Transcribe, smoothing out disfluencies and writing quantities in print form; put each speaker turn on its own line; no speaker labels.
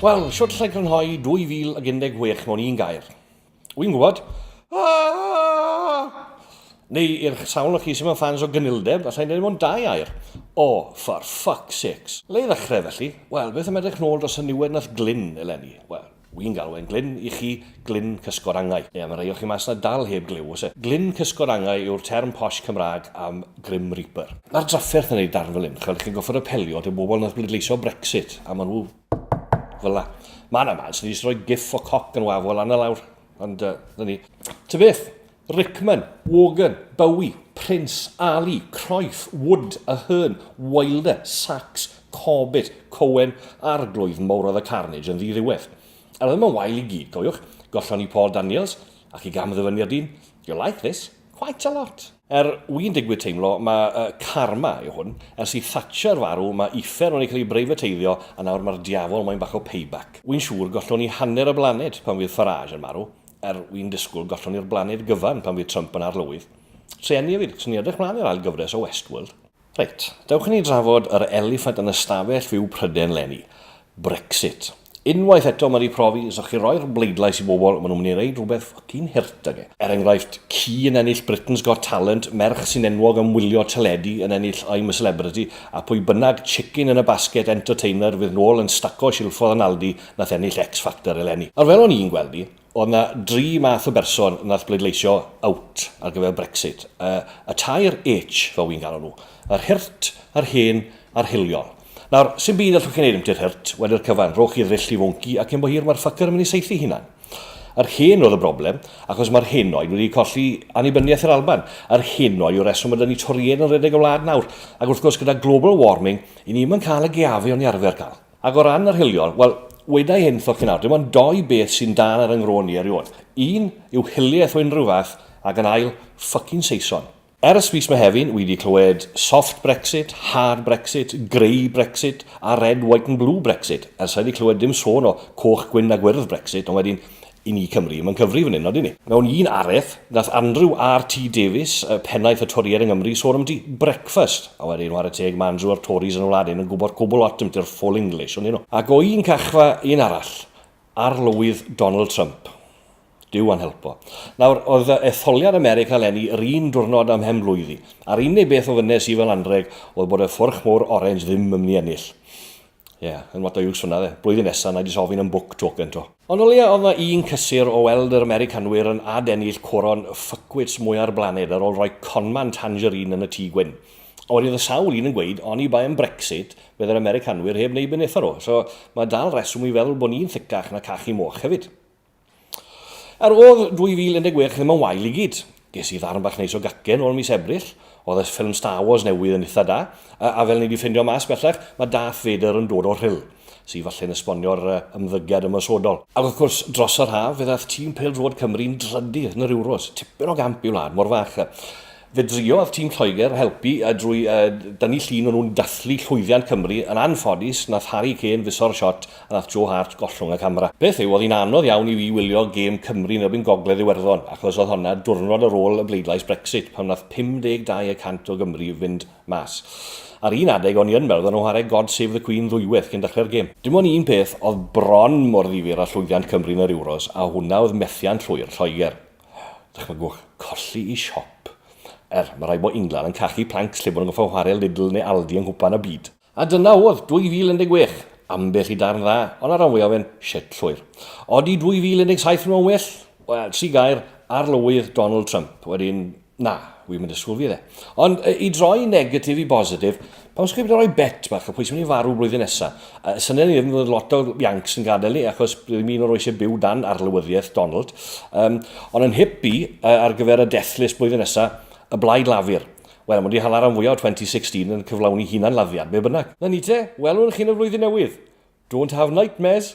Wel, shwt allai grynhoi 2016 mewn un gair? Wy'n gwybod. Aaaa! Neu i'r sawl o chi sydd yn ffans o gynildeb, allai wneud mewn dau air. Oh, for fuck's sakes. Le i ddechrau felly? Wel, beth am edrych nôl dros y niwed nath Glyn eleni? Wel, wy'n galw e'n Glyn, i chi, Glyn Cysgod Angau. Ie, mae rhai o chi mas 'na dal heb gliw, oes e? Glyn Cysgod Angau yw'r term posh Cymraeg am Grim Reaper. Mae'r drafferth yn neud darn fel hyn, ch'wel, chi'n gorfod apelio at y bobl nath bleidleisio Brexit, a maen nhw fel 'na. Mae 'na man sy'n jyst rhoi gif o coc yn wafo lan a lawr, ond uh, na ni. Ta beth, Rickman, Wogan, Bowie, Prince, Ali, Cruyff, Wood, Ahern, Wilder, Sachs, Corbett, Cohen, Arglwydd mawr oedd y Carnage yn ddiddiwedd. A ddim yn wael i gyd, cofiwch, gollon ni Paul Daniels, ac i gam ddyfyniad dyn, you like this, quite a lot. Er, wy'n digwydd teimlo, mae uh, karma yw hwn. Ers i Thatcher farw, mae uffern wedi cael ei breifateiddio a nawr mae'r diafol moyn bach o payback. Wy'n siŵr gollwn ni hanner y blaned pan fydd Farage yn marw. Er, wy'n disgwyl gollwn ni'r blaned gyfan pan fydd Trump yn arlywydd. Trueni hefyd, swn i'n edrych mlaen i'r ail gyfres o Westworld. Reit, dewch i ni drafod yr eliffant yn y stafell fyw Prydain 'leni, Brexit. Unwaith eto mae 'di profi, os chi roi'r bleidlais i bobl, maen nhw'n mynd i wneud rhywbeth ffycin hurt ag e. Er enghraifft, ci yn ennill Britain's Got Talent, merch sy'n enwog am wylio teledu yn ennill I'm a Celebrity, a pwy bynnag chicken in a basket entertainer fydd nôl yn staco silffodd yn Aldi nath ennill X Factor eleni. Nawr fel o'n i'n gweld hi, Oedd 'na dri math o berson nath bleidleisio out ar gyfer Brexit. Y, y tair H, fel wy'n galw nhw. Yr hurt, yr hen, a'r hiliol. Nawr, sim byd allwch chi wneud ambiti'r hurt, wedi'r cyfan, rhowch chi ddrill i fwnci a cyn bo hir mae'r ffycr yn mynd i saethu hunan. Yr hen oedd y broblem, achos mae'r henoed wedi colli annibyniaeth yr Alban. Yr henoed yw'r reswm mae 'da ni Torïaid yn rhedeg y wlad nawr. Ac wrth gwrs, gyda global warming, i ni'm yn cael y gaeafu o'n i arfer cael. Ac o ran yr hiliol, wel, weda i hyn wrthoch chi nawr, dim ond dou beth sy'n dân ar 'y nghrôn i erioed. Un yw hiliaeth o unrhyw fath, ac yn ail, ffycin Saeson. Ers mis Mehefin, wi 'di clywed soft Brexit, hard Brexit, grey Brexit, a red, white and blue Brexit. Er sa i 'di clywed dim sôn o coch, gwyn a gwyrdd Brexit, ond wedyn, I ni Cymru, mae'n cyfri fan hyn, odyn ni? Mewn un araith, nath Andrew RT Davies, pennaeth y Torïaid yng Nghymru, sôn ambiti brecfast. A wedyn, whare teg, mae Andrew a'r Tories yn y wlad hyn yn gwybod cwbl lot ambiti'r full English, on'd 'yn nhw? Ac o un cachfa i un arall, Arlywydd Donald Trump. Duw a'n helpo. Nawr, oedd etholiad America eleni yr un diwrnod â mhen blwydd i, a'r unig beth ofynnes i fel anrheg oedd bod y ffwrch môr orange ddim yn mynd i ennill. Ie, yeah, yn lot o iws hwnna de. Blwyddyn nesa, na i jyst ofyn am book token to. Ond o leia oedd na un cysur o weld yr Americanwyr yn adennill coron ffycwits mwya'r blaned ar ôl rhoi conman tangerine yn y tŷ gwyn. A wedyn oedd y sawl un yn gweud, oni bai am Brexit, fydde'r Americanwyr heb wneud be wnaethon nhw. So mae dal reswm i feddwl bod ni'n thicach na cachu moch hefyd. Ar ôl 2016 ddim yn wael i gyd. Ges i ddarn bach neis o gacen ôl mis Ebrill. Oedd y ffilm Star Wars newydd yn itha da. A, a fel ni wedi ffindio mas bellach, mae Darth Vader yn dod o'r Rhyl, sydd falle'n esbonio'r ymddygiad ymosodol. Ac wrth gwrs, dros yr haf, fe ddaeth tîm pêl-droed Cymru'n drydydd yn yr Euros. Tipyn o gamp i wlad mor fach. Fe driodd tîm Lloegr helpu drwy dynnu llun o nhw'n dathlu llwyddiant Cymru, yn anffodus, nath Harry Kane fiso'r shot a nath Joe Hart gollwng y camera. Beth yw, oedd hi'n anodd iawn i fi wylio gêm Cymru yn erbyn Gogledd Iwerddon, achos oedd honna diwrnod ar ôl y bleidlais Brexit, pan nath 52 y cant o Gymru fynd mas. Ar un adeg o'n i yn meddwl ddylen nhw chwarae God Save the Queen ddwywaith cyn dechrau'r gêm. Dim ond un peth oedd bron mor ddifyr â llwyddiant Cymru yn yr Euros, a hwnna oedd methiant llwyr Lloegr. Dychmygwch, colli i siop. Er, mae rhaid bod England yn cachu planks lle bod nhw'n gorfod chwarae Lidl neu Aldi yng Nghwpan y Byd. A dyna oedd 2016. Ambell i darn dda, ond ar ran fwyaf fe'n shit llwyr. Odi 2017 yn well? Wel, tri gair, arlywydd Donald Trump. Wedyn, Na, wi'm yn disgwyl fydd e. Ond i droi negatif i bositif, pam sgwyd rhoi bet bach o pwy sy'n mynd i farw blwyddyn nesa? Uh, Syniad ni ddim fod lot o Yanks yn gadael ni, achos ddim un o'r eisiau byw dan arlywyddiaeth Donald. Um, ond yn hip i, uh, ar gyfer y death list blwyddyn nesa, y Blaid Lafur. Wel, mae wedi hala rhan fwyaf o 2016 yn cyflawni hunan laddiad, be bynnag. Na ni te, welwn chi'n y flwyddyn newydd. Don't have nightmares.